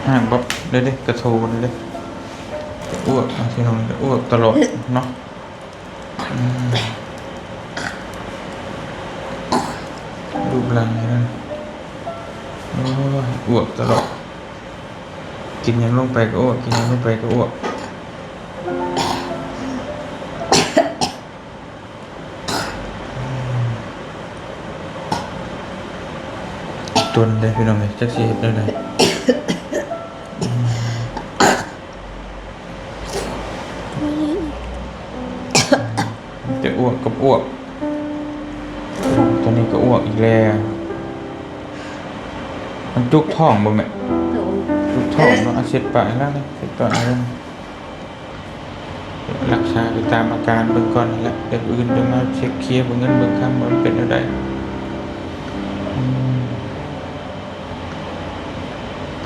ຫາກບັບເດ້ ກະໂທເດ້ ກະອ້ວກ ພີ່ນ້ອງ ກະອ້ວກຕະຫຼອດເນາະ. ອືມ ຮູບຮ່າງນີ້ນັ້ນ ໂອ້ຍ ອ້ວກຕະຫຼອດ ກິນຫຍັງລົງໄປກະອ້ວກ ກິນຫຍັງລົງໄປກະອ້ວກ. ຕົນເດ້ພີ່ນ້ອງເອີຍ ຈັກຊິເຮັດແນວໃດ. ແຕ່ອ້ວກກັບອ້ວກ ຕອນນີ້ກະອ້ວກອີກແລ້ວ. ມັນຈຸກທ້ອງບໍ່ແມ່? ຈຸກທ້ອງເນາະ. ອາ ເຊັດປາກໃຫ້ລາວແດ່ ເຊັດປາກໃຫ້ລາວ. ລັກສາໄປຕາມອາການເບິ່ງກ່ອນຫັ້ນແຫຼະ ແຕ່ມື້ອື່ນຈັ່ງມາເຊັກເຄຍເບິ່ງເງິນເບິ່ງຄຳວ່າມັນເປັນແນວໃດ. ອືມ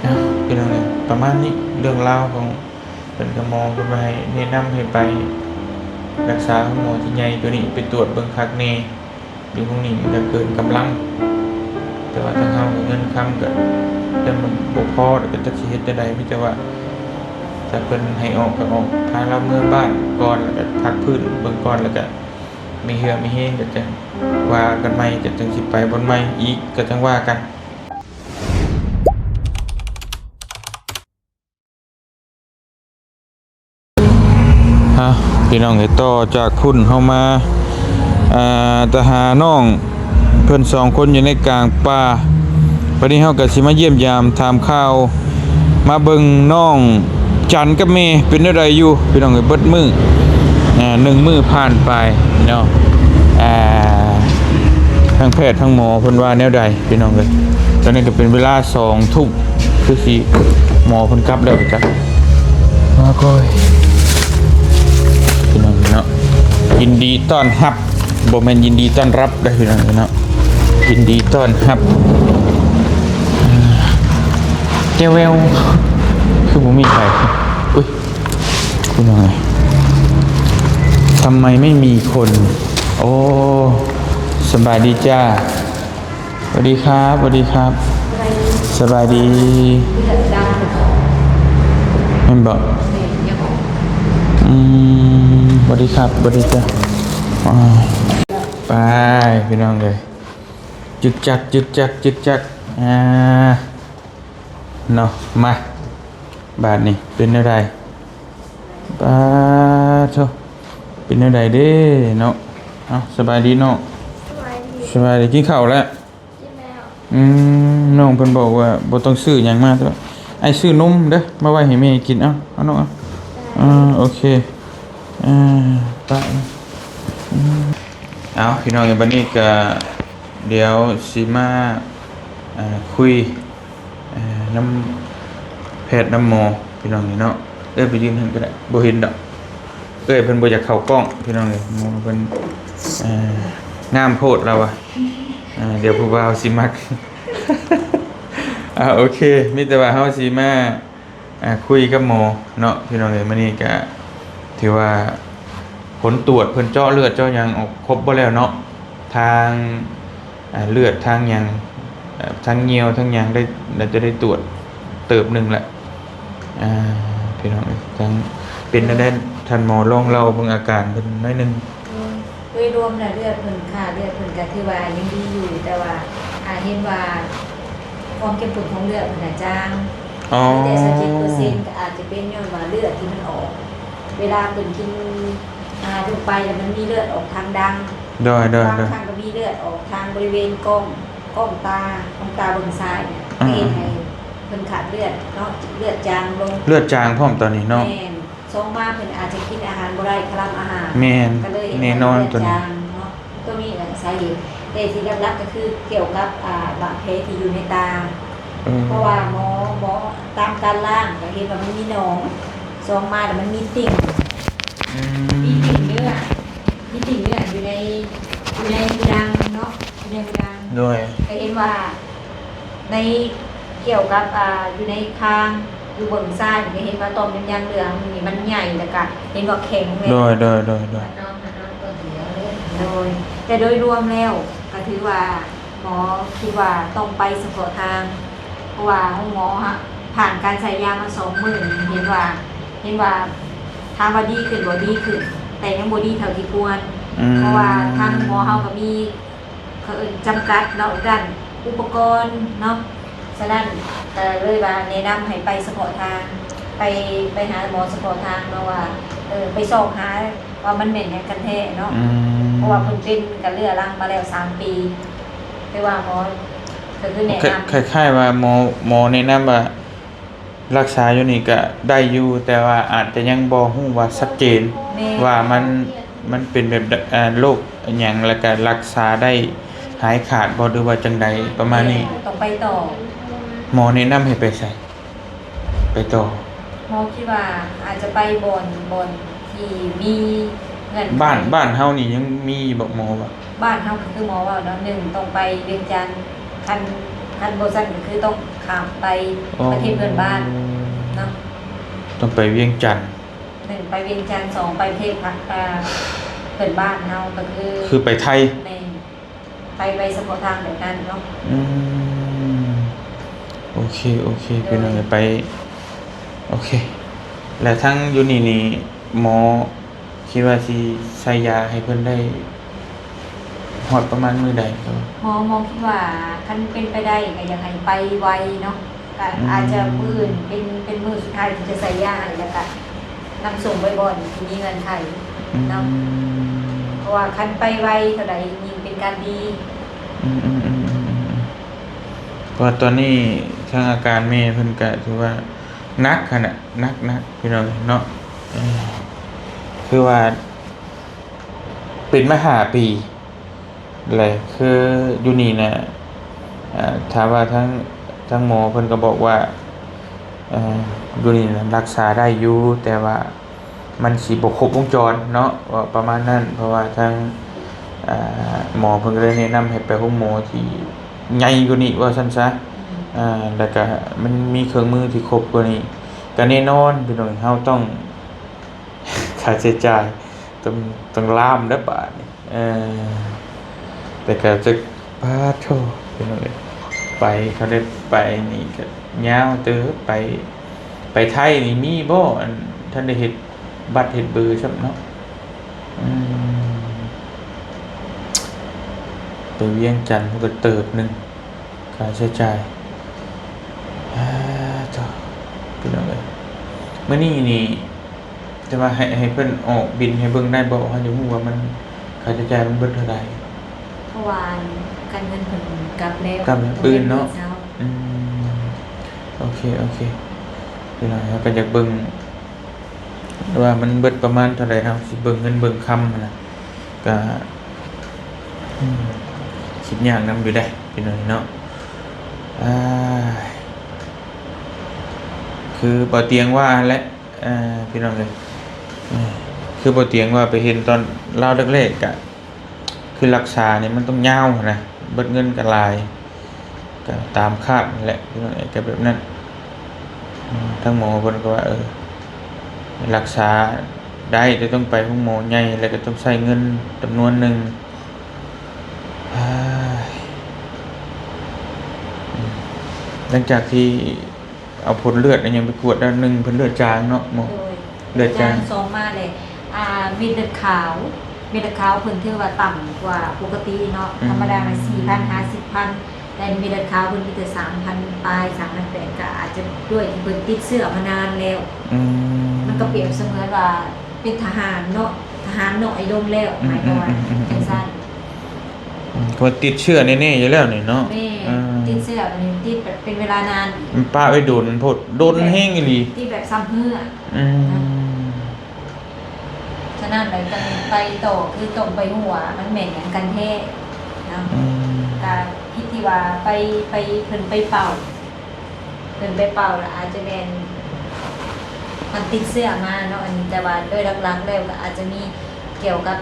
ເອົາ ພີ່ນ້ອງເອີຍ ປະມານນີ້ ເລື່ອງລາວຂອງເພິ່ນກັບໝໍ ເພິ່ນວ່າໃຫ້ແນະນຳໃຫ້ໄປລັກສາໂຮງໝໍທີ່ໃຫຍ່ກວ່ານີ້ ໄປກວດເບິ່ງຄັກແນ່. ຢູ່ຫ້ອງນີ້ມັນກະເກີນກຳລັງ ແຕ່ວ່າທາງເຮົາກະເງິນຄຳກະ ແຕ່ມັນບໍ່ພໍ ແລ້ວກະຈັກຊິເຮັດແນວໃດ ມີແຕ່ວ່າຖ້າເພິ່ນໃຫ້ອອກກະອອກ ພາລາວເມືອບ້ານກ່ອນ ແລ້ວກະພັກຟື້ນເບິ່ງກ່ອນ ແລ້ວກະມີເຫື່ອມີແຮງ ກະຈັ່ງວ່າກັນໃໝ່ ກະຈັ່ງຊິໄປບ່ອນໃໝ່ອີກ ກະຈັ່ງວ່າກັນ. ຮະ ພີ່ນ້ອງເອີຍ ຕໍ່ຈາກພຸ້ນເຮົາມາ ອ່າ ຕາຫານ້ອງເພິ່ນສອງຄົນຢູ່ໃນກາງປ່າ. ບາດນີ້ເຮົາກະຊິມາຢ້ຽມຢາມຖາມຂ່າວ ມາເບິ່ງນ້ອງຈັນກັບແມ່ເປັນແນວໃດຢູ່ ພີ່ນ້ອງເອີຍ ເບິດມື້ ອ່າ ໜຶ່ງມື້ຜ່ານໄປເນາະ. ອ່າ ທາງແພດທາງໝໍເພິ່ນວ່າແນວໃດ ພີ່ນ້ອງເອີຍ. ຕອນນີ້ກະເປັນເວລາສອງທຸ່ມ ຄືຊິໝໍເພິ່ນກັບແລ້ວຈັກ. ມາກ່ອຍ ພີ່ນ້ອງເນາະ ຍິນດີຕ້ອນຮັບ ບໍ່ແມ່ນຍິນດີຕ້ອນຮັບເດີພີ່ນ້ອງເນາະ ຍິນດີຕ້ອນຮັບ. ແຈ່ວແວວ ຄືບໍ່ມີໃຜ ອຸ້ຍ ພີ່ນ້ອງເອີຍ ທຳໄມໄມ່ມີຄົນ? ໂອ້ ສະບາຍດີຈ້າ. ສະຫວັດດີຄັບ ສະຫວັດດີຄັບ ສະບາຍດີ ສະບາຍດີ. ເລືອດດຳ ແມ່ນບໍ່? ແມ່ນ ຍັງອອກ ອືມ ສະຫວັດດີຄັບ ສະຫວັດດີຈ້າ. ອ່າ ໄປ ພີ່ນ້ອງເອີຍ ຈຶກຈັກ ຈຶກຈັກ ຈຶກຈັກ ອ່າ ເນາະ. ມາ ບາດນີ້ເປັນແນວໃດ? ປາໂທ ເປັນແນວໃດເດ້ເນາະ. ເອົ້າ ສະບາຍດີນ້ອງ ສະບາຍດີ ສະບາຍດີ. ກິນເຂົ້າແລ້ວ? ກິນແລ້ວ. ອືມ ນ້ອງເພິ່ນບອກວ່າບໍ່ຕ້ອງຊື້ຫຍັງມາ ແຕ່ວ່າອ້າຍຊື້ນົມເດີ ມາໄວ້ໃຫ້ແມ່ກິນ. ເອົາ ເອົານ້ອງ ເອົາ ອ່າ ໂອເຄ ອ່າ ໄປ. ອືມ ເອົາ ພີ່ນ້ອງເອີຍ ບັດນີ້ກະດຽວຊິມາ ອ່າ ຄຸຍ ອ່າ ນຳແພດນຳໝໍ ພີ່ນ້ອງເອີຍເນາະ. ເອື້ອຍໄປຢືນຫັ້ນກະໄດ້ ບໍ່ເຫັນດອກ. ເອື້ອຍເພິ່ນບໍ່ຢາກເຂົ້າກ້ອງ ພີ່ນ້ອງເອີຍ ໝໍເພິ່ນ ເອີ ງາມໂພດລາວວ່າ ເອີ ດຽວຜູ້ບ່າວຊິມັກ. ອ່າ ໂອເຄ ມີແຕ່ວ່າເຮົາຊິມາ ອ່າ ຄຸຍກັບໝໍເນາະ ພີ່ນ້ອງເອີຍ. ມື້ນີ້ກະຖືວ່າຜົນຕວດເພິ່ນເຈາະເລືອດເຈາະຫຍັງອອກຄົບເບິດແລ້ວເນາະ ທາງ ອ່າ ເລືອດທາງຫຍັງ ເອີ ທາງຍ່ຽວທາງຫຍັງໄດ້ ໜ້າຈະໄດ້ຕວດເຕີບໜຶ່ງແຫຼະ ອ່າ ພີ່ນ້ອງເອີຍ. ທາງ ເປັນແນວໃດທ່ານໝໍ ລອງເລົ່າເບິ່ງອາການເພິ່ນໜ້ອຍໜຶ່ງ. ໂດຍ ໂດຍລວມແລ້ວເລືອດເພິ່ນ ຄ່າເລືອດເພິ່ນກະຖືວ່າຍັງດີຢູ່ ແຕ່ວ່າ ອ່າ ເຫັນວ່າຄວາມເຂັ້ມຂຸ້ນຂອງເລືອດເພິ່ນນະຈາງ ອໍ ມີແຕ່ຊາວເຈັດເປີເຊັນ ກະອາດຈະເປັນຍ້ອນວ່າເລືອດທີ່ມັນອອກ ເວລາເພິ່ນກິນ ອ່າ ລົງໄປແລ້ວມັນມີເລືອດອອກທາງດັງ. ໂດຍ ໂດຍ ບາງຄັ້ງກະມີເລືອດອອກທາງບໍລິເວນກ້ອງ ກ້ອງຕາ ກ້ອງຕາເບື້ອງຊ້າຍ ອືມ ເຮັດໃຫ້ເພິ່ນຂາດເລືອດເນາະ ເລືອດຈາງລົງ ເລືອດຈາງພ້ອມຕອນນີ້ເນາະ. ແມ່ນ ສອງມາເພິ່ນອາດຈະກິນອາຫານບໍ່ໄດ້ ຄະລຳອາຫານ ແມ່ນ ກະເລີຍເຮັດໃຫ້ເລືອດຈາງເນາະ ໂຕນີ້ແຫຼະສາເຫດ. ແຕ່ທີ່ຫຼັກໆກະຄືກ່ຽວກັບ ອ່າ ບາດແຜທີ່ຢູ່ໃນຕາ ເພາະວ່າໝໍ ໝໍຕາມການລ້າງກະເຫັນວ່າມັນມີໜອງ ສອງມາແລ້ວມັນມີຕິ່ງ ອືມ ມີຕິ່ງເນື້ອ ມີຕິ່ງເນື້ອຢູ່ໃນ ຢູ່ໃນຮູດັງເນາະ ຢູ່ໃນຮູດັງ. ໂດຍ ກະເຫັນວ່າໃນ ກ່ຽວກັບ ອ່າ ຢູ່ໃນຄາງ ຢູ່ເບື້ອງຊ້າຍນີ້ ກະເຫັນວ່າຕ່ອມນ້ຳຢາງເຫຼືອງນີ້ມັນໃຫຍ່ ແລ້ວກະເຫັນວ່າແຂງແລ້ວ. ໂດຍ ໂດຍ ໂດຍ ໂດຍ ແຕ່ໂດຍລວມແລ້ວກະຖືວ່າໝໍຄິດວ່າຕ້ອງໄປສະເພາະທາງ ເພາະວ່າໂຮງໝໍຫາ ຜ່ານການໃສ່ຢາມາສອງມື້ນີ້ ເຫັນວ່າ ເຫັນວ່າ ຖາມວ່າດີຂຶ້ນບໍ່? ດີຂຶ້ນ ແຕ່ຍັງບໍ່ດີເທົ່າທີ່ຄວນ. ອືມ ເພາະວ່າທາງໝໍເຮົາກໍມີ ເຂົາເອີ້ນຈຳກັດເນາະ ດ້ານອຸປະກອນເນາະ. ສະນັ້ນກໍເລີຍວ່າແນະນຳໃຫ້ໄປສະເພາະທາງ ໄປ ໄປຫາໝໍສະເພາະທາງເນາະ ວ່າ ເອີ ໄປຊອກຫາວ່າມັນແມ່ນຫຍັງກັນແທ້ເນາະ. ອືມ ເພາະວ່າເພິ່ນເປັນກະເລືອລັງມາແລ້ວສາມປີ ແຕ່ວ່າໝໍກໍຄືແນະນຳ ຄ້າຍໆວ່າໝໍ ໝໍແນະນຳວ່າ ລັກສາຢູ່ນີ້ກະໄດ້ຢູ່ ແຕ່ວ່າອາດຈະຍັງບໍ່ຮູ້ວ່າຊັດເຈນ ແມ່ນ ວ່າມັນ ມັນເປັນແບບ ເອີ ໂລກຫຍັງ ແລ້ວກະລັກສາໄດ້ຫາຍຂາດບໍ່ ຫຼືວ່າຈັ່ງໃດປະມານນີ້. ແມ່ນ ຕ້ອງໄປຕໍ່. ໝໍແນະນຳໃຫ້ໄປໃສ? ໄປຕໍ່ ໝໍຄິດວ່າອາດຈະໄປບ່ອນ ບ່ອນທີ່ມີເງື່ອນໄຂ. ບ້ານ ບ້ານເຮົານີ້ຍັງມີຢູ່ບໍ່ ໝໍວ່າ? ບ້ານເຮົາກໍຄືໝໍເວົ້າເນາະ ໜຶ່ງຕ້ອງໄປວຽງຈັນ ຄັນ ຄັນບໍ່ຊັ້ນກໍຄືຕ້ອງຂ້າມໄປ ອໍ ປະເທດເພື່ອນບ້ານເນາະ. ຕ້ອງໄປວຽງຈັນ ໜຶ່ງໄປວຽງຈັນ ສອງໄປປະເທດ ເອີ ເພື່ອນບ້ານເຮົາ ກໍຄື ຄືໄປໄທ. ແມ່ນ ໄປ ໄປສະເພາະທາງແບບນັ້ນເນາະ. ອືມ ໂອເຄ ໂອເຄ ໂດຍ ພີ່ນ້ອງ ໄປ ໂອເຄ. ແລ້ວທາງຢູ່ນີ້ນີ້ ໝໍຄິດວ່າຊິໃສ່ຢາໃຫ້ເພິ່ນໄດ້ຮອດປະມານມື້ໃດ? ໝໍ ໝໍຄິດວ່າຄັນເປັນໄປໄດ້ກໍຢາກໃຫ້ໄປໄວເນາະ ກໍ ອືມ ອາດຈະມື້ອື່ນເປັນ ເປັນມື້ສຸດທ້າຍທີ່ຈະໃສ່ຢາໃຫ້ ແລ້ວກໍນຳສົ່ງໄປບ່ອນທີ່ມີເງື່ອນໄຂເນາະ. ອືມ ເພາະວ່າຄັນໄປໄວເທົ່າໃດຍິ່ງເປັນການດີ. ອືມໆ ເພາະວ່າຕອນນີ້ທາງອາການແມ່ເພິ່ນກະຖືວ່າໜັກຫັ້ນນະ ໜັກໆ ພີ່ນ້ອງເນາະ. ເອີ ຄືວ່າເປັນມາຫ້າປີ ແລະ ຄືຢູ່ນີ້ນະ ເອີ ຖ້າວ່າທາງ ທາງໝໍເພິ່ນກໍບອກວ່າ ເອີ ຢູ່ນີ້ນະລັກສາໄດ້ຢູ່ ແຕ່ວ່າ ມັນຊິບໍ່ຄົບວົງຈອນເນາະ ເວົ້າປະມານນັ້ນ. ເພາະວ່າທາງ ເອີ ໝໍເພິ່ນກໍເລີຍແນະນຳໃຫ້ໄປໂຮງໝໍທີ່ໃຫຍ່ກວ່ານີ້ ວ່າຊັ້ນຊະ. ອືມ ເອີ ແລ້ວກະມັນມີເຄື່ອງມືທີ່ຄົບກວ່ານີ້ ກະແນ່ນອນພີ່ນ້ອງ ເຮົາຕ້ອງ ຄ່າໃຊ້ຈ່າຍຕ້ອງ ຕ້ອງລ້ານແລ້ວບາດນີ້. ເອີ ແຕ່ກໍຈະ ປາໂທ້ ພີ່ນ້ອງເອີຍ ໄປ ເຂົາໄດ້ໄປນີ້ກໍຍາວເຕີບ ໄປ ໄປໄທນີ້ມີບໍ່ ອັນ ທັນໄດ້ເຮັດບັດເຮັດເບີຊ້ຳເນາະ. ອືມ ໄປວຽງຈັນພຸ້ນກໍເຕີບໜຶ່ງ ຄ່າໃຊ້ຈ່າຍ. ອາ ໂທ້ ພີ່ນ້ອງເອີຍ ມື້ນີ້ນີ້ ແຕ່ວ່າໃຫ້ ໃຫ້ເພິ່ນອອກບິນໃຫ້ເບິ່ງໄດ້ບໍ່? ເຮົາຢາກຮູ້ວ່າມັນ ຄ່າໃຊ້ຈ່າຍມັນເບິດເທົ່າໃດ? ເພາະວ່າການເງິນເພິ່ນກັບແລ້ວ ກັບມື້ອື່ນເນາະ. ອືມ ໂອເຄ ໂອເຄ ພີ່ນ້ອງ ເຮົາກໍຢາກເບິ່ງວ່າມັນເບິດປະມານເທົ່າໃດ ເຮົາຊິເບິ່ງເງິນເບິ່ງຄຳຫັ້ນນະ ກໍ ອືມ ຄິດຍາກນຳຢູ່ເດ້ ພີ່ນ້ອງເນາະ. ອາ ຄືບໍ່ຕຽງວ່າຫັ້ນແຫຼະ ເອີ ພີ່ນ້ອງເອີຍ ເອີ ຄືບໍ່ຕຽງວ່າໄປເຫັນຕອນລາວແລກໆ ກະ ຄືລັກສານີ້ມັນຕ້ອງຍາວຫັ້ນນະ ເບິດເງິນກໍຫຼາຍ ກໍຕາມຄາດຫັ້ນແຫຼະ ພີ່ນ້ອງເອີຍ ກໍແບບນັ້ນ. ອືມ ທາງໝໍເພິ່ນກໍວ່າ ເອີ ລັກສາໄດ້ ແຕ່ຕ້ອງໄປໂຮງໝໍໃຫຍ່ ແລ້ວກໍຕ້ອງໃຊ້ເງິນຈຳນວນໜຶ່ງ. ຫຼັງຈາກທີ່ ເອົາຜົນເລືອດອີ່ຫຍັງໄປກວດແລ້ວ ໜຶ່ງເພິ່ນເລືອດຈາງເນາະ ໝໍ ໂດຍ ເລືອດຈາງ ສອງມາແລ້ວ ອ່າ ເມັດເລືອດຂາວ ເມັດເລືອດຂາວເພິ່ນຖືວ່າຕ່ຳກວ່າປົກກະຕິເນາະ. ອືມ ທຳມະດານະສີ່ພັນຫາສິບພັນ ແຕ່ເມັດເລືອດຂາວເພິ່ນມີແຕ່ສາມພັນປາຍ ສາມພັນແປດ ກໍອາດຈະດ້ວຍທີ່ເພິ່ນຕິດເຊື້ອມານານແລ້ວ. ອືມ ມັນກໍປຽບສະເໝືອນວ່າເປັນທະຫານເນາະ ທະຫານນ້ອຍລົງແລ້ວ ອືມ ໝາຍຄວາມວ່າ ອືມ ອືມ ອືມ ຈັ່ງຊັ້ນ. ອືມ ເພາະວ່າຕິດເຊື້ອແນ່ໆຢູ່ແລ້ວນີ້ເນາະ. ແມ່ນ ເອີ ຕິດເຊື້ອນີ້ຕິດແບບເປັນເວລານານ ມັນປະໄວ້ດົນໂພດ ດົນແຮງອີ່ຫຼີ ຕິດແບບຊຳເຮື້ອ. ອືມ ສະນັ້ນແຫຼະ ຈັ່ງໄປຕໍ່ ຄືຕ້ອງໄປຮູ້ວ່າມັນແມ່ນຫຍັງກັນແທ້ເນາະ. ອືມ ກະຜິດທີ່ວ່າໄປ ໄປ ເພິ່ນໄປເປົ່າ ເພິ່ນໄປເປົ່າລະອາດຈະແມ່ນມັນຕິດເຊື້ອມາເນາະ ອັນນີ້ ແຕ່ວ່າໂດຍຫຼັກໆແລ້ວກໍອາດຈະມີກ່ຽວກັບ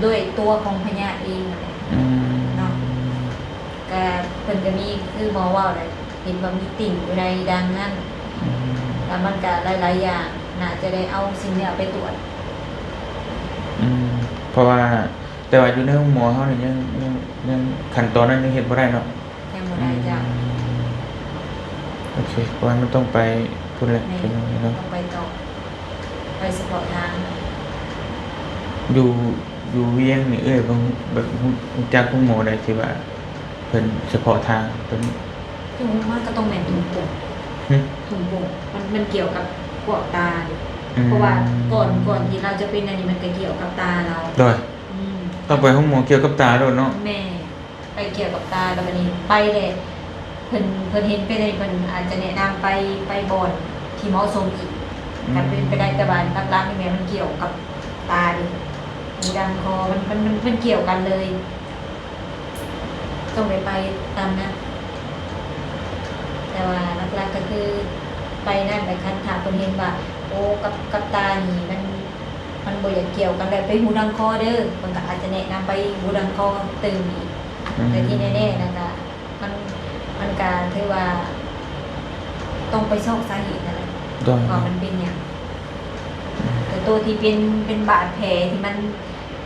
ດ້ວຍຕົວຂອງພະຍາດເອງຫັ້ນແຫຼະ. ອືມ ເນາະ ກະເພິ່ນກະມີ ຄືໝໍເວົ້າແຫຼະ ເຫັນວ່າມີຕິ່ງຢູ່ໃນດັ່ງນັ້ນ. ອືມ ລະມັນກະຫຼາຍໆຢ່າງ ໜ້າຈະໄດ້ເອົາສິ່ງນີ້ໄປຕວດ. ອືມ ເພາະວ່າ ແຕ່ວ່າຢູ່ໃນໂຮງໝໍເຮົານີ້ຍັງ ຍັງ ຍັງ ຂັ້ນຕອນນັ້ນຍັງເຮັດບໍ່ໄດ້ເນາະ. ຍັງບໍ່ໄດ້ເຈົ້າ. ອືມ ໂອເຄ ເພາະວ່າມັນຕ້ອງໄປພຸ້ນແຫຼະ ແມ່ນ ພີ່ນ້ອງເນາະ ຕ້ອງໄປຕໍ່ ໄປສະເພາະທາງ. ຢູ່ ຢູ່ວຽງນີ້ເອື້ອຍເບິ່ງ ແບບຮູ້ ຮູ້ຈັກໂຮງໝໍໃດທີ່ວ່າເພິ່ນສະເພາະທາງຕົວນີ້? ຢູ່ໂຮງໝໍກໍຕ້ອງແມ່ນທຸງປົງ. ຫຶ? ທຸງປົງ ມັນ ມັນກ່ຽວກັບພວກຕາເດ້. ອືມ ເພາະວ່າກ່ອນ ກ່ອນທີ່ລາວຈະເປັນອັນນີ້ ມັນກໍກ່ຽວກັບຕາລາວ. ໂດຍ. ອືມ ຕ້ອງໄປໂຮງໝໍກ່ຽວກັບຕາໂລດເນາະ. ແມ່ນ. ໄປກ່ຽວກັບຕາ ແລ້ວບັດນີ້ໄປແລ້ວ ເພິ່ນ ເພິ່ນເຫັນເປັນອັນນີ້ ເພິ່ນອາດຈະແນະນຳໄປ ໄປບ່ອນທີ່ເໝາະສົມອີກ ອືມ ຄັນເປັນໄປໄດ້. ແຕ່ວ່າຫຼັກໆນີ້ແມ່ນມັນກ່ຽວກັບຕາເດ້ ຫູດັງຄໍ ມັນ ມັນ ມັນ ມັນກ່ຽວກັນເລີຍ ຕ້ອງໄດ້ໄປຕາມນັ້ນ. ແຕ່ວ່າຫຼັກໆກໍຄືໄປນັ້ນແຫຼະ ຄັນຖ້າເພິ່ນເຫັນວ່າ ໂອ້ ກັບ ກັບຕານີ້ມັນ ມັນບໍ່ຢາກກ່ຽວກັນ ແລ້ວໄປຫູດັງຄໍເດີ ເພິ່ນກໍອາດຈະແນະນຳໄປຫູດັງຄໍຕື່ມອີກ. ອືມ ແຕ່ທີ່ແນ່ໆນະ ກະ ມັນ ມັນກະຖືວ່າຕ້ອງໄປຊອກສາເຫດນັ້ນແຫຼະ ໂດຍ ວ່າມັນເປັນຫຍັງ. ອືມ ແຕ່ໂຕທີ່ເປັນ ເປັນບາດແຜທີ່ມັນ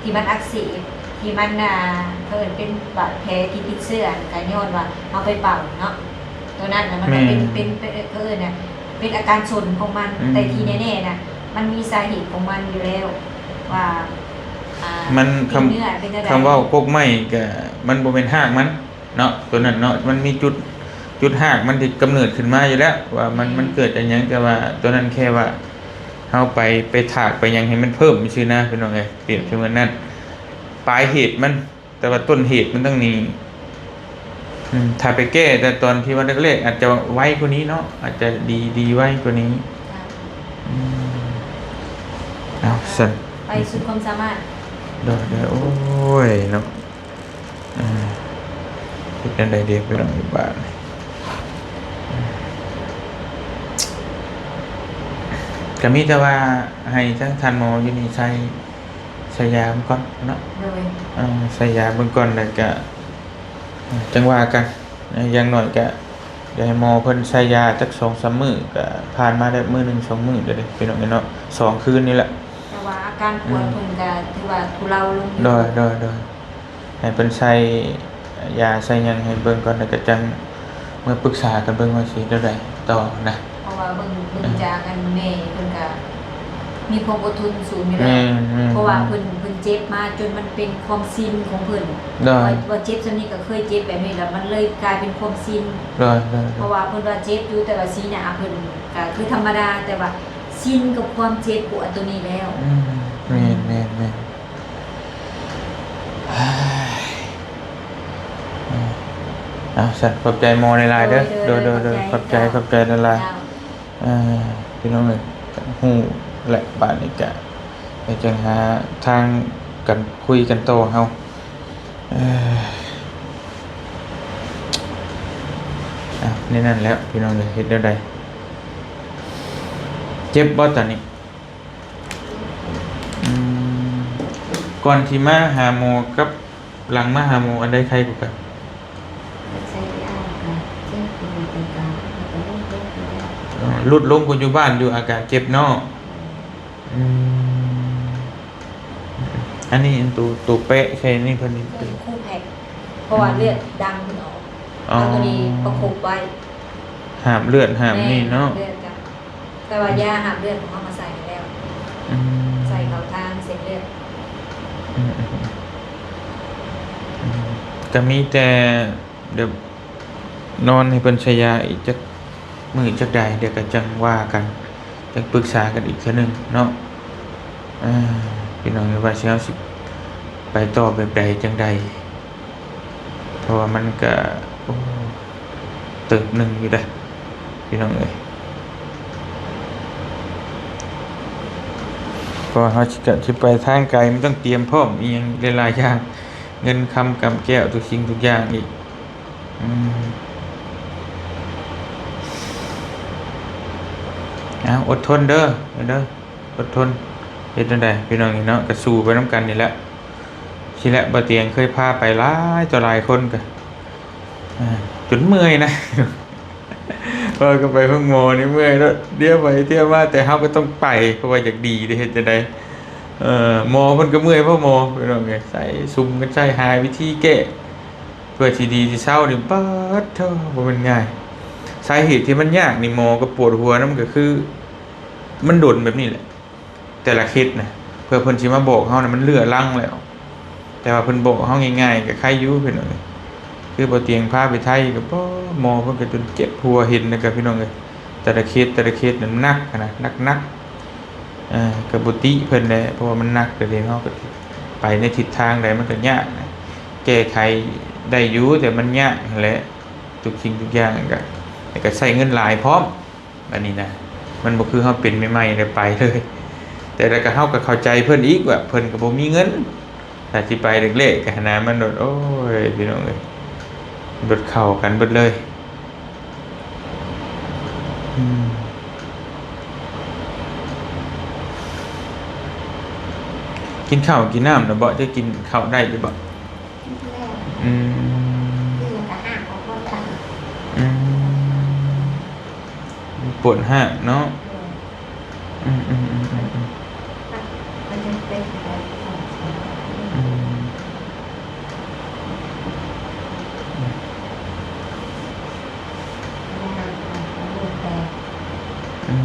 ທີ່ມັນອັກເສບ ທີ່ມັນ ອ່າ ເຂົາເອີ້ນເປັນບາດແຜທີ່ຕິດເຊື້ອ ກະຍ້ອນວ່າເຮົາໄປເປົ່າເນາະ. ໂຕນັ້ນນະ ມັນກໍເປັນ ແມ່ນ ເປັນ ເປັນ ເຂົາເອີ້ນນະ ເປັນອາການສົນຂອງມັນ. ອືມ ແຕ່ທີ່ແນ່ໆນະ ມັນມີສາເຫດຂອງມັນຢູ່ແລ້ວ ວ່າ ອ່າ ມັນ ຄຳ ເປັນເນື້ອເປັນແນວໃດ. ຄຳເວົ້າກົກໄມ້ກະ ມັນບໍ່ແມ່ນຮາກມັນເນາະ ໂຕນັ້ນເນາະ. ມັນມີຈຸດ ຈຸດຮາກມັນທີ່ກຳເນີດຂຶ້ນມາຢູ່ແລ້ວ ວ່າມັນ ແມ່ນ ມັນເກີດຈາກຫຍັງ. ແຕ່ວ່າໂຕນັ້ນແຄ່ວ່າເຮົາໄປ ໄປຖາກໄປຫຍັງໃຫ້ມັນເພີ່ມຊື່ນະ ພີ່ນ້ອງເອີຍ. ປຽບສະເໝືອນນັ້ນ ປາຍເຫດມັນ ແຕ່ວ່າຕົ້ນເຫດມັນຕ້ອງນີ້ ອືມ ຖ້າໄປແກ້ແຕ່ຕອນທີ່ວ່າແລກໆ ອາດຈະໄວກວ່ານີ້ເນາະ ອາດຈະດີ ດີໄວກວ່ານີ້. ອືມ ເອົາຊັ້ນ ໄປສຸດຄວາມສາມາດ. ໂດຍ ໂດຍ ໂອ້ຍເນາະ ເອີ ເຮັດແນວໃດເດ ໄປນຳຢູ່ບ້ານ. ກໍມີແຕ່ວ່າໃຫ້ທາງທ່ານໝໍຢູ່ນີ້ໃສ່ ໃສ່ຢາເບິ່ງກ່ອນເນາະ. ໂດຍ ເອີ ໃສ່ຢາເບິ່ງກ່ອນ ແລ້ວກະຈັ່ງວ່າກັນ. ຢ່າງໜ້ອຍກະຢາກໃຫ້ໝໍເພິ່ນໃສ່ຢາຈັກສອງສາມມື້ ກະຜ່ານມາໄດ້ມື້ໜຶ່ງສອງມື້ເດີພີ່ນ້ອງເອີຍເນາະ ສອງຄືນນີ້ແຫຼະ. ແຕ່ວ່າອາການປວດ ອືມ ເພິ່ນກະຖືວ່າທຸເລົາລົງຢູ່. ໂດຍ ໂດຍ ໂດຍ. ໃຫ້ເພິ່ນໃສ່ຢາໃສ່ຫຍັງໃຫ້ເບິ່ງກ່ອນ ແລ້ວກໍຈັ່ງເມືອປຶກສາກັນເບິ່ງວ່າຊິແນວໃດຕໍ່ນະ. ເພາະວ່າເບິ່ງ ເບິ່ງ ເອີ ຈາກອັນແມ່ເພິ່ນກໍມີຄວາມອົດທົນສູງຢູ່ແລ້ວ. ແມ່ນ ແມ່ນ ເພາະວ່າເພິ່ນ ເພິ່ນເຈັບມາຈົນມັນເປັນຄວາມຊິນຂອງເພິ່ນ. ໂດຍ ວ່າ ວ່າເຈັບສ່ຳນີ້ກໍເຄີຍເຈັບແບບນີ້ແລ້ວ ມັນເລີຍກາຍເປັນຄວາມຊິນ. ໂດຍ ໂດຍ ໂດຍ. ເພາະວ່າເພິ່ນວ່າເຈັບຢູ່ ແຕ່ວ່າສີໜ້າເພິ່ນກໍຄືທຳມະດາ ແຕ່ວ່າຊິນກັບຄວາມເຈັບປວດຕົວນີ້ແລ້ວ. ອືມ ແມ່ນ ອືມ ແມ່ນ ແມ່ນ. ເອົາຊັ້ນ ຂອບໃຈໝໍຫຼາຍໆເດີ. ໂດຍ ໂດຍ ໂດຍ ໂດຍ ຂອບໃຈ ຂອບໃຈຫຼາຍໆ. ເຈົ້າ ເອີ ພີ່ນ້ອງເອີຍ ຮູ້ແຫຼະ ບາດນີ້ກະໄດ້ຈັ່ງຫາທາງກັນ ຄຸຍກັນຕໍ່ເຮົາ. ເອີ ເອົາ ໃນນັ້ນແຫຼະ ພີ່ນ້ອງເອີຍ ເຮັດແນວໃດ? ເຈັບບໍ່ຕອນນີ້? ອືມ ກ່ອນທີ່ມາຫາໝໍກັບຫຼັງມາຫາໝໍ ອັນໃດໄຄກວ່າກັນ? ໃສ່ຢາກໍເຈັບ ແລ້ວກໍ ແລ້ວກໍຫຼຸດລົງໄປແລ້ວ. ເອີ ຫຼຸດລົງກວ່າຢູ່ບ້ານຢູ່ ອາການເຈັບເນາະ. ອືມ ອັນນີ້ ອັນໂຕ ໂຕແປະໃສ່ນີ້ເພິ່ນນີ້ ເປັນຄູແພັກ ເພາະວ່າ ອືມ ເລືອດດັງເພິ່ນອອກ. ອໍ ເອົາໂຕນີ້ປະຄົບໄວ້ ຫ້າມເລືອດຫ້າມນີ້ເນາະ. ແມ່ນ ຫ້າມເລືອດກັນ ແຕ່ວ່າຢາຫ້າມເລືອດຂອງເຮົາກໍໃສ່ໃຫ້ແລ້ວ. ອືມ ໃສ່ເຂົ້າທາງເສັ້ນເລືອດ. ອືມ ອືມ ອືມ ກໍມີແຕ່ ດຽວນອນໃຫ້ເພິ່ນໃສ່ຢາອີກຈັກມື້ຈັກໃດ ດຽວກໍຈັ່ງວ່າກັນ ຈັ່ງປຶກສາກັນອີກເທື່ອໜຶ່ງເນາະ. ເອີ ພີ່ນ້ອງເອີຍ ວ່າຊິ ເຮົາຊິໄປຕໍ່ແບບໃດຈັ່ງໃດ ເພາະວ່າມັນກະ ໂອ້ ເຕີບໜຶ່ງຢູ່ເດ້ພີ່ນ້ອງເອີຍ. ເພາະວ່າເຮົາຊິ ກະຊິໄປທາງໄກ ມັນຕ້ອງຕຽມພ້ອມອີ່ຫຍັງຫຼາຍໆຢ່າງ ເງິນຄຳກຳແກ້ວ ທຸກສິ່ງທຸກຢ່າງອີກ. ອືມ ເອົາ ອົດທົນເດີ ເດີ ອົດທົນ. ເຮັດແນວໃດພີ່ນ້ອງເອີຍເນາະ ກໍສູ້ໄປນຳກັນນີ້ແຫຼະ. ຊີ້ແຫຼະ ບ່າວຕຽງເຄີຍພາໄປຫຼາຍຕໍ່ຫຼາຍຄົນ ກໍ ອ່າ ຈົນເມື່ອຍນະ. ເອີ ກໍໄປໂຮງໝໍນີ້ເມື່ອຍເນາະ ດຽວໄປດຽວມາ ແຕ່ເຮົາກໍຕ້ອງໄປ ເພາະວ່າຢາກດີເດ້ ເຮັດຈັ່ງໃດ? ເອີ ໝໍເພິ່ນກໍເມື່ອຍພໍໝໍ ພີ່ນ້ອງເອີຍ ໃຊ້ຊຸມກັນໃຊ້ຫາວິທີແກ້ ເພື່ອຊິດີຊິເຊົານີ້ ປາດໂທ້ ບໍ່ແມ່ນງ່າຍ. ສາເຫດທີ່ມັນຍາກນີ້ ໝໍກໍປວດຫົວນຳ ກໍຄືມັນດົນແບບນີ້ແຫຼະ ແຕ່ລະເຄສນະ. ເພື່ອເພິ່ນຊິມາບອກເຮົານະ ມັນເລື່ອລັງແລ້ວ. ແຕ່ວ່າເພິ່ນບອກເຮົາງ່າຍໆ ກໍໄຄຢູ່ພີ່ນ້ອງເອີຍ. ຄືບໍ່ຕຽງພາໄປໄທກໍ ປ໊າ ໝໍເພິ່ນກໍຈົນເຈັບຫົວເຫັນນະ ກໍພີ່ນ້ອງເອີຍ. ແຕ່ລະເຄສ ແຕ່ລະເຄສນັ້ນໜັກຫັ້ນນະ ໜັກໆ. ເອີ ກໍບໍ່ຕິເພິ່ນແຫຼະ ເພາະວ່າມັນໜັກ. ແຕ່ເຮົາກໍໄປໃນທິດທາງໃດມັນກໍຍາກນະ ແກ້ໄຂໄດ້ຢູ່ ແຕ່ມັນຍາກຫັ້ນແຫຼະ ທຸກສິ່ງທຸກຢ່າງ. ກໍ ແລ້ວກໍໃຊ້ເງິນຫຼາຍພ້ອມ. ອັນນີ້ນະ ມັນບໍ່ຄືເຮົາເປັນໃໝ່ໆ ແລ້ວໄປເລີຍ. ແຕ່ລະກໍ ເຮົາກໍເຂົ້າໃຈເພິ່ນອີກວ່າ ເພິ່ນກໍບໍ່ມີເງິນ ຖ້າຊິໄປແລກໆ ຫັ້ນນະ. ມັນໂດດ ໂອ້ຍ ພີ່ນ້ອງເອີຍ ໂດດເຂົ້າກັນເບິດເລີຍ. ອືມ ກິນເຂົ້າກິນນ້ຳແລ້ວບໍ່? ຈະກິນເຂົ້າໄດ້ຢູ່ບໍ່? ກິນແລ້ວ. ອືມ ກິນແລ້ວກໍຫາກອອກມາ. ອືມ ປວດຮາກເນາະ. ເອີ ອືມໆໆໆໆ ມັນຍັງເປັນຢູ່ໄດ້ສອງສາມວັນ. ອືມ ອືມ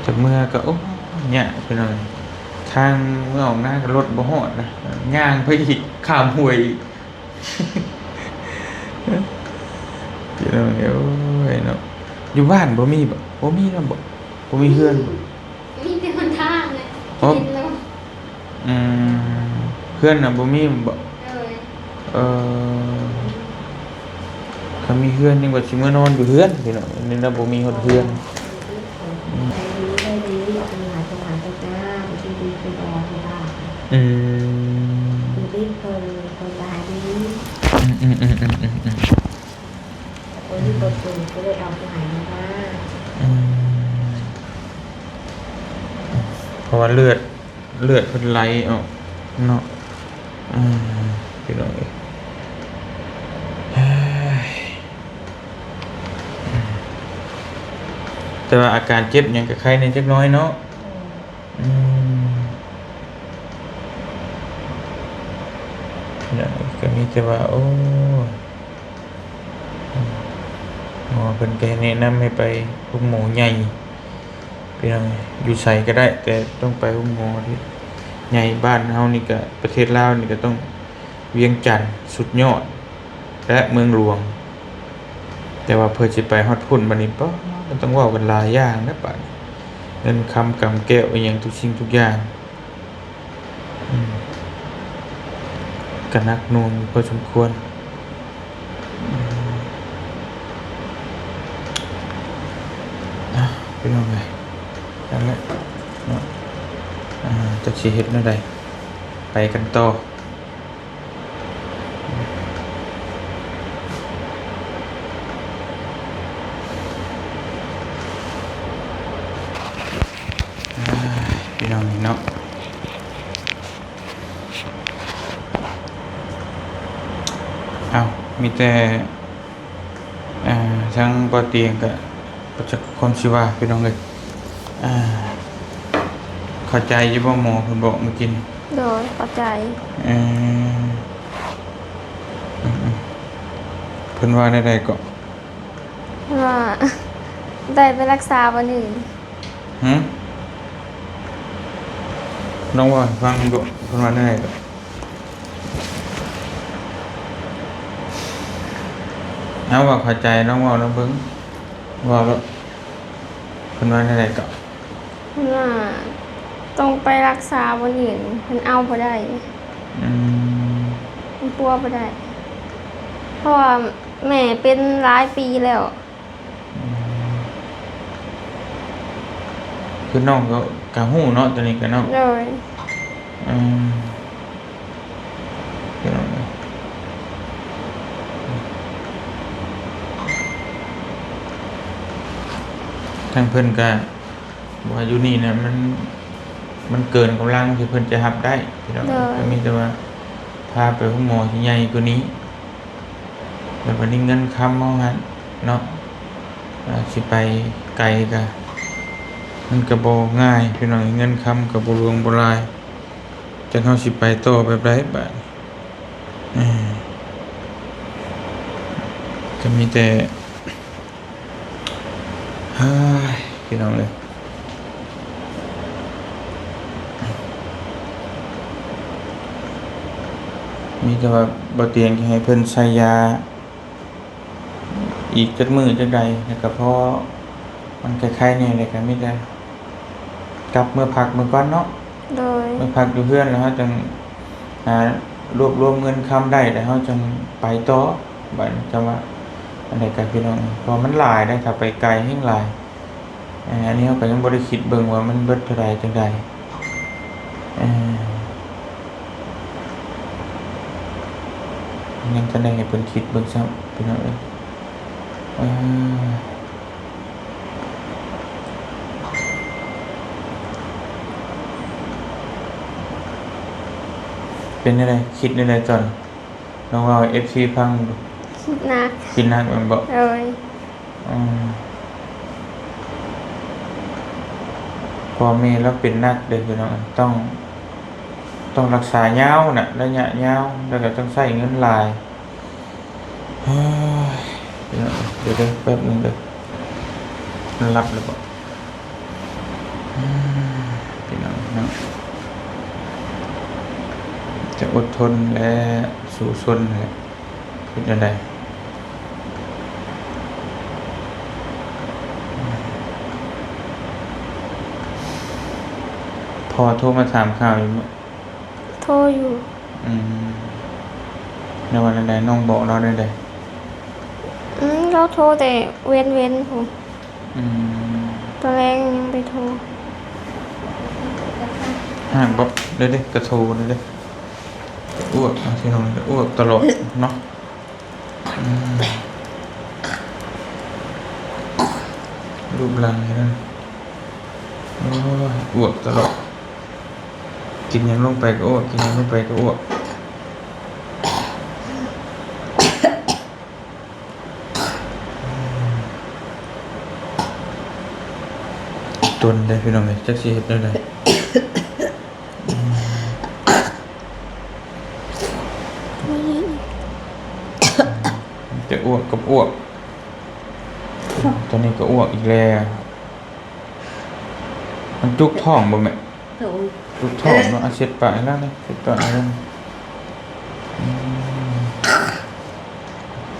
ຈາກເມືອກໍ ໂອ້ ຍາກພີ່ນ້ອງ. ທາງເມືອອອກນາກໍລົດບໍ່ຮອດນະ ຍ່າງໄປອີກ ຂ້າມຫ້ວຍອີກ. ພີ່ນ້ອງເອີຍ ໂອ້ຍເນາະ. ຢູ່ບ້ານບໍ່ມີບໍ? ບໍ່ມີນຳບໍ? ບໍ່ມີເຮືອນບໍ? ມີແຕ່ຫົນທາງແຫຼະ ອໍ ທີ່ດິນລົງ. ອືມ ເຮືອນນະບໍ່ມີບໍ? ໂດຍ. ເອີ ຄັນມີເຮືອນຍັງວ່າຊິເມືອນອນຢູ່ເຮືອນພີ່ນ້ອງ. ອັນນີ້ນະບໍ່ມີຮອດເຮືອນ. ອືມ ອືມ ອືມ ອືມ ອືມ ອືມ ອືມ ອືມ ອືມ ເພາະວ່າເລືອດ ເລືອດເພິ່ນໄຫຼອອກເນາະ. ອືມ ພີ່ນ້ອງເອີຍ ແຕ່ວ່າອາການເຈັບຫຍັງກໍໄຄແດ່ຈັກໜ້ອຍເນາະ. ອືມ ພີ່ນ້ອງເອີຍ ກໍມີແຕ່ວ່າ ໂອ້ ໝໍເພິ່ນກໍແນະນຳໃຫ້ໄປໂຮງໝໍໃຫຍ່ ພີ່ນ້ອງເອີຍ. ຢູ່ໃສກໍໄດ້ ແຕ່ຕ້ອງໄປໂຮງໝໍທີ່ໃຫຍ່. ບ້ານເຮົານີ້ກໍ ປະເທດລາວນີ້ກໍຕ້ອງ ວຽງຈັນສຸດຍອດ ແລະ ເມືອງຫຼວງ. ແຕ່ວ່າເພື່ອຊິໄປຮອດພຸ້ນບັດນີ້ ປ໊າ ມັນຕ້ອງເວົ້າກັນຫຼາຍຢ່າງນະບາດນີ້ ເງິນຄຳກຳແກ້ວອີ່ຫຍັງ ທຸກສິ່ງທຸກຢ່າງ. ອືມ ກໍໜັກໜ່ວງພໍສົມຄວນ. ອືມ ອ່ະ ພີ່ນ້ອງເອີຍ ນັ້ນແຫຼະເນາະ. ອ່າ ຈັກຊິເຮັດແນວໃດ ໄປກັນຕໍ່. ອ່າ ພີ່ນ້ອງເນາະ ເອົ້າ ມີແຕ່ ອ່າ ທາງບໍ່ຕຽງກະບໍ່ຈັກຄວາມຊິວ່າ ພີ່ນ້ອງເອີຍ. ອ່າ ເຂົ້າໃຈຢູ່ບໍ່ ໝໍເພິ່ນບອກມື້ກີ້ນີ້? ໂດຍ ເຂົ້າໃຈ. ເອີ ອືມໆ ເພິ່ນວ່າແນວໃດເກາະ? ເພິ່ນວ່າໄດ້ໄປລັກສາບ່ອນອື່ນ. ຫື? ລອງເວົ້າໃຫ້ຟັງເບິ່ງດູ ເພິ່ນວ່າແນວໃດເກາະ? ເອົາ ເວົ້າເຂົ້າໃຈ ລອງເວົ້ານຳເບິ່ງ ເວົ້າໂລດ. ເພິ່ນວ່າແນວໃດເກາະ? ເພິ່ນວ່າຕ້ອງໄປລັກສາບ່ອນອື່ນ ເພິ່ນເອົາບໍ່ໄດ້. ອືມ ເພິ່ນປົວບໍ່ໄດ້ ເພາະວ່າແມ່ເປັນຫຼາຍປີແລ້ວ. ອືມ ຄືນ້ອງກໍ ກໍຮູ້ເນາະ ຕົວນີ້ກໍເນາະ. ໂດຍ. ອືມ ພີ່ນ້ອງເອີຍ ທາງເພິ່ນກໍວ່າຢູ່ນີ້ນະ ມັນ ມັນເກີນກຳລັງທີ່ເພິ່ນຈະຮັບໄດ້ ພີ່ນ້ອງ. ໂດຍ. ກໍມີແຕ່ວ່າພາໄປໂຮງໝໍທີ່ໃຫຍ່ກວ່ານີ້. ແລ້ວບັດນີ້ເງິນຄຳເຮົາຫັ້ນເນາະ ອ່າ ຊິໄປໄກກະ ມັນກະບໍ່ງ່າຍພີ່ນ້ອງ. ເງິນຄຳກະບໍ່ຫຼວງບໍ່ຫຼາຍ ຈັກເຮົາຊິໄປຕໍ່ແບບໃດບາດນີ້. ເອີ ອືມ ກໍມີແຕ່ ເຮີ້ຍ ພີ່ນ້ອງເອີຍ ມີແຕ່ວ່າບໍ່ຕຽງຈະໃຫ້ເພິ່ນໃສ່ຢາອີກຈັກມື້ຈັກໃດ ແລ້ວກໍພໍມັນໄຄໆແດ່ ແລ້ວກໍມີແຕ່ ກັບເມືອພັກເມືອກ່ອນເນາະ ໂດຍ ເມືອພັກຢູ່ເຮືອນ ແລ້ວເຮົາຈັ່ງ ອ່າ ລວບລວມເງິນຄຳໄດ້ ແລ້ວເຮົາຈັ່ງໄປຕໍ່ ບາດນີ້ຈະວ່າອັນໃດກັນ ພີ່ນ້ອງ ເພາະວ່າມັນຫຼາຍເດ້ ຖ້າໄປໄກແຮ່ງຫຼາຍ. ເອີ ອັນນີ້ເຮົາກໍຍັງບໍ່ໄດ້ຄິດເບິ່ງວ່າມັນເບິດເທົ່າໃດຈັ່ງໃດ ເອີ ຍັງທັນໄດ້ໃຫ້ເພິ່ນຄິດເບິ່ງຊ້ຳ ພີ່ນ້ອງເອີຍ ເອີ. ເປັນແນວໃດ? ຄິດແນວໃດຕອນ ລອງເວົ້າໃຫ້ເອັຟຊີຟັງດູ. ຄິດໜັກ. ຄິດໜັກແມ່ນບໍ່? ໂດຍ. ອືມ ພໍ່ແມ່ລາວເປັນໜັກເດ້ພີ່ນ້ອງ ຕ້ອງ ຕ້ອງລັກສາຍາວນະ ໄລຍະຍາວ ແລ້ວກໍຕ້ອງໃຊ້ເງິນຫຼາຍ. ເຮີ້ຍ ດຽວເດີ ແປັບໜຶ່ງເດີ ມັນຫຼັບແລ້ວບໍ່? ອືມ ພີ່ນ້ອງເນາະ ຈະອົດທົນ ແລະ ສູ້ຊົນແຫຼະ ເຮັດແນວໃດ? ພໍ່ໂທມາຖາມຂ່າວຢູ່ບໍ່? ໂທຢູ່. ອືມ ແລ້ວວ່າແນວໃດ? ນ້ອງບອກລາວແນວໃດ? ອືມ ລາວໂທແຕ່ເວັນໆພຸ້ນ. ອືມ ຕອນແລງຍັງໄປໂທ. ຫາກບອກເດີ ກະໂທເດີ ອວກ ເອົາຊິນ້ອງ ອວກຕະຫຼອດເນາະ. ອືມ ຮູບຮ່າງນີ້ນະ ໂອ້ຍ ອວກຕະຫຼອດ. ກິນຫຍັງລົງໄປກໍອວກ ກິນຫຍັງລົງໄປກໍອວກ. ຕົນເດ້ພີ່ນ້ອງເອີຍ ຈັກຊິເຮັດແນວໃດ. ອືມ ມີແຕ່ອວກກັບອວກ. ຕອນນີ້ກໍອວກອີກແລ້ວ. ມັນຈຸກທ້ອງບໍ່ແມ່? ໂດຍ. ຈຸກທ້ອງເນາະ. ອາ ເຊັດປາກໃຫ້ລາວແດ່ ເຊັດປາກໃຫ້ລາວແດ່. ອືມ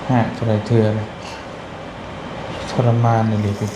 ຫາກເທົ່າໃດເທື່ອລະ ທໍລະມານອີ່ຫຼີຕິ.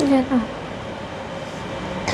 ເລືອດອອກ.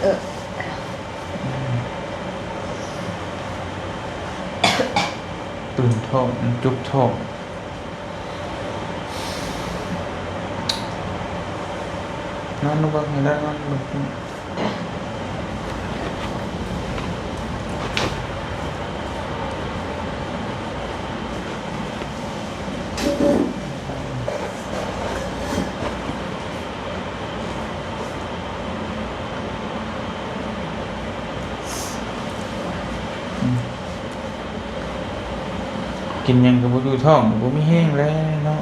ເອີ ຕື່ນທ້ອງ ມັນຈຸກທ້ອງ. ນອນລົງເບິ່ງໃຫ້ໄດ້ ນອນລົງເບິ່ງ. ກິນຫຍັງກໍບໍ່ຢູ່ທ້ອງ ບໍ່ມີແຮງແລ້ວເນາະ.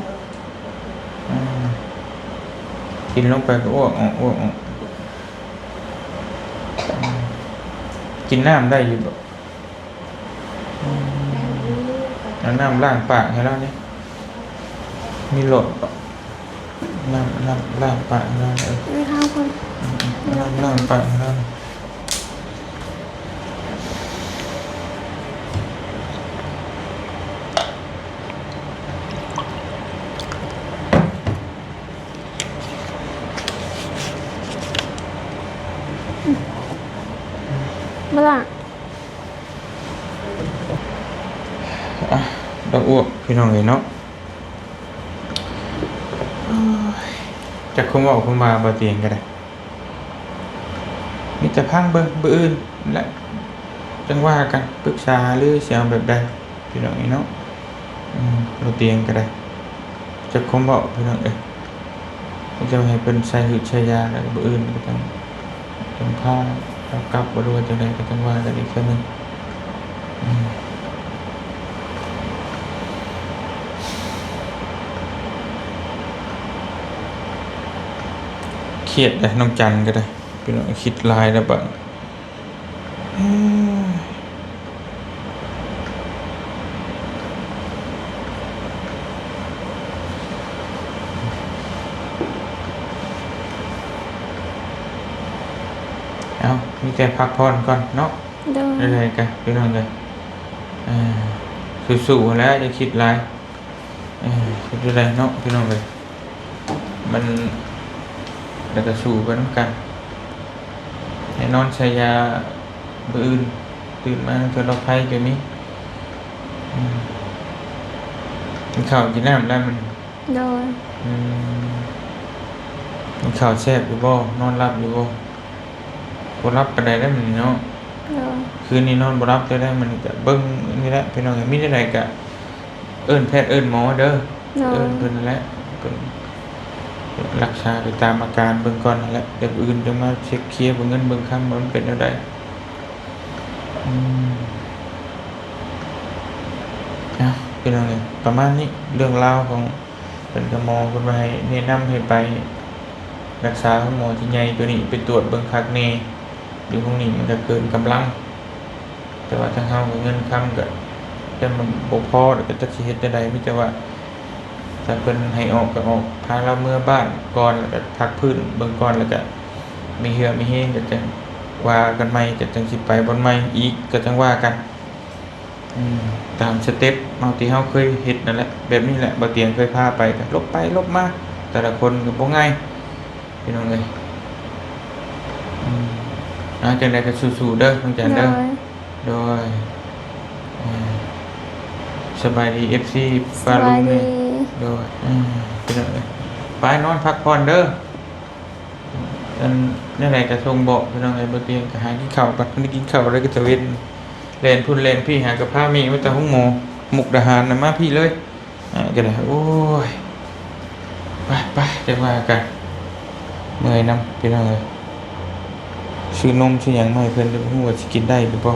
ອືມ ກິນລົງໄປກໍອ້ວກອອກ ອ້ວກອອກ. ອືມ ກິນນ້ຳໄດ້ຢູ່ບໍ່? ອື ເອົານ້ຳລ້າງປາກໃຫ້ລາວນີ້ ມີຫຼອດບໍ່? ນ້ຳ ນ້ຳລ້າງປາກໃຫ້ລາວ ເອີ ໄປຫາກ່ອນ ອືມໆ ນ້ຳລ້າງປາກໃຫ້ລາວ. ບໍ່ລະ ອ່ະ ດອກອວບ ພີ່ນ້ອງເອີຍເນາະ. ໂອ້ຍ ຈັກຄວາມເວົ້າຄວາມວ່າ ບໍ່ຕຽງກໍໄດ້ ມີແຕ່ຟັງເບິ່ງ ມື້ອື່ນແຫຼະ ຈັ່ງວ່າກັນ ປຶກສາຫາລືຊິເອົາແບບໃດ ພີ່ນ້ອງເອີຍເນາະ. ອືມ ບໍ່ຕຽງກໍໄດ້ ຈັກຄວາມເວົ້າ ພີ່ນ້ອງເອີຍ. ເຈົ້າໃຫ້ເພິ່ນໃສ່ຫືດໃສ່ຢາ ແລ້ວມື້ອື່ນກໍຕ້ອງ ຕ້ອງພາເອົາກັບ ບໍ່ຮູ້ວ່າຈັ່ງໃດ ກໍຕ້ອງວ່າກັນອີກເທື່ອໜຶ່ງ. ອືມ ຄຽດເດ້ ນ້ອງຈັນກໍໄດ້ ພີ່ນ້ອງ ຄິດຫຼາຍແລ້ວບາດ ເອົາ ມີແຕ່ພັກຜ່ອນກ່ອນເນາະ. ໂດຍ ຈັ່ງໃດກະ ພີ່ນ້ອງເອີຍ ເອີ ສູ້ໆ ແລ້ວ ຢ່າຄິດຫຼາຍ. ເອີ ເຮັດຈັ່ງໃດເນາະ ພີ່ນ້ອງເອີຍ ມັນ ແລ້ວກໍສູ້ໄປນຳກັນ. ແນ່ນອນ ໃສ່ຢາມື້ອື່ນ ຕື່ນມາເທື່ອລອກໄພກໍມີ. ອືມ ກິນເຂົ້າກິນນ້ຳແລ້ວມັນ? ໂດຍ ອືມ ກິນເຂົ້າແຊບຢູ່ບໍ່? ນອນຫຼັບຢູ່ບໍ່? ບໍ່ຫຼັບປານໃດໄດ໋ມື້ນີ້ເນາະ. ໂດຍ ຄືນນີ້ນອນບໍ່ຫຼັບເລີຍໄດ໋ມື້ນີ້. ກະເບິ່ງນີ້ແຫຼະ ພີ່ນ້ອງເອີຍ ມີແນວໃດກະ ເອີ້ນແພດເອີ້ນໝໍເດີ. ໂດຍ ເອີ້ນເພິ່ນຫັ້ນແຫຼະ ເພິ່ນລັກສາໄປຕາມອາການເບິ່ງກ່ອນຫັ້ນແຫຼະ ແຕ່ມື້ອື່ນຈັ່ງມາເຊັກເຄຍເບິ່ງເງິນເບິ່ງຄຳວ່າມັນເປັນແນວໃດ. ອືມ ເອົາ ພີ່ນ້ອງເອີຍ ປະມານນີ້ ເລື່ອງລາວຂອງເພິ່ນກັບໝໍ ເພິ່ນວ່າໃຫ້ແນະນຳໃຫ້ໄປ ລັກສາໂຮງໝໍທີ່ໃຫຍ່ກວ່ານີ້ ໄປກວດເບິ່ງຄັກແນ່. ຢູ່ໂຮງນີ້ມັນກໍເກີນກຳລັງ ແຕ່ວ່າທາງເຮົາກໍເງິນຄຳກໍ ແຕ່ມັນບໍ່ພໍ ແລ້ວກໍຈັກຊິເຮັດແນວໃດ. ມີແຕ່ວ່າຖ້າເພິ່ນໃຫ້ອອກກໍອອກ ພາລາວເມືອບ້ານກ່ອນ ແລ້ວກໍພັກຟື້ນເບິ່ງກ່ອນ ແລ້ວກໍມີເຫື່ອມີແຮງ ກໍຈັ່ງວ່າກັນໃໝ່ ກໍຈັ່ງຊິໄປບ່ອນໃໝ່ອີກ ກໍຈັ່ງວ່າກັນ. ອືມ ຕາມສະເຕັບເຮົາທີ່ເຮົາເຄີຍເຮັດນັ້ນແຫຼະ ແບບນີ້ແຫຼະ ບ່າວຕຽງເຄີຍພາໄປ ກໍຫຼົບໄປຫຼົບມາ ແຕ່ລະຄົນກໍບໍ່ງ່າຍ ພີ່ນ້ອງເອີຍ. ອືມ ອ່າ ຈັ່ງໃດກໍສູ້ໆເດີ ນ້ອງຈັນເດີ. ໂດຍ ໂດຍ ເອີ ສະບາຍດີ ເອັຟຊີ ປ້າລຸງແດ່. ໂດຍ ເອີ ພີ່ນ້ອງເອີຍ ໄປນອນພັກຜ່ອນເດີ. ອັນ ແນວໃດກະສົ່ງບອກ ພີ່ນ້ອງເອີຍ ບໍ່ຕຽງກະຫາກິນເຂົ້າກ່ອນ ໄດ້ກິນເຂົ້າແລ້ວກະຕະເວັນ ແລ່ນພຸ້ນແລ່ນພີ້ ຫາກະພາແມ່ມາແຕ່ໂຮງໝໍມຸກດາຫານນະ ມາພີ້ເລີຍ ອ່າ ກະໄດ້. ໂອ້ຍ ໄປໆ ຈັ່ງວ່າກັນ ເມື່ອຍນຳ ພີ່ນ້ອງເອີຍ. ຊື້ນົມຊື້ຫຍັງມາໃຫ້ເພິ່ນ ແຕ່ບໍ່ຮູ້ວ່າຊິກິນໄດ້ຫຼືບໍ່.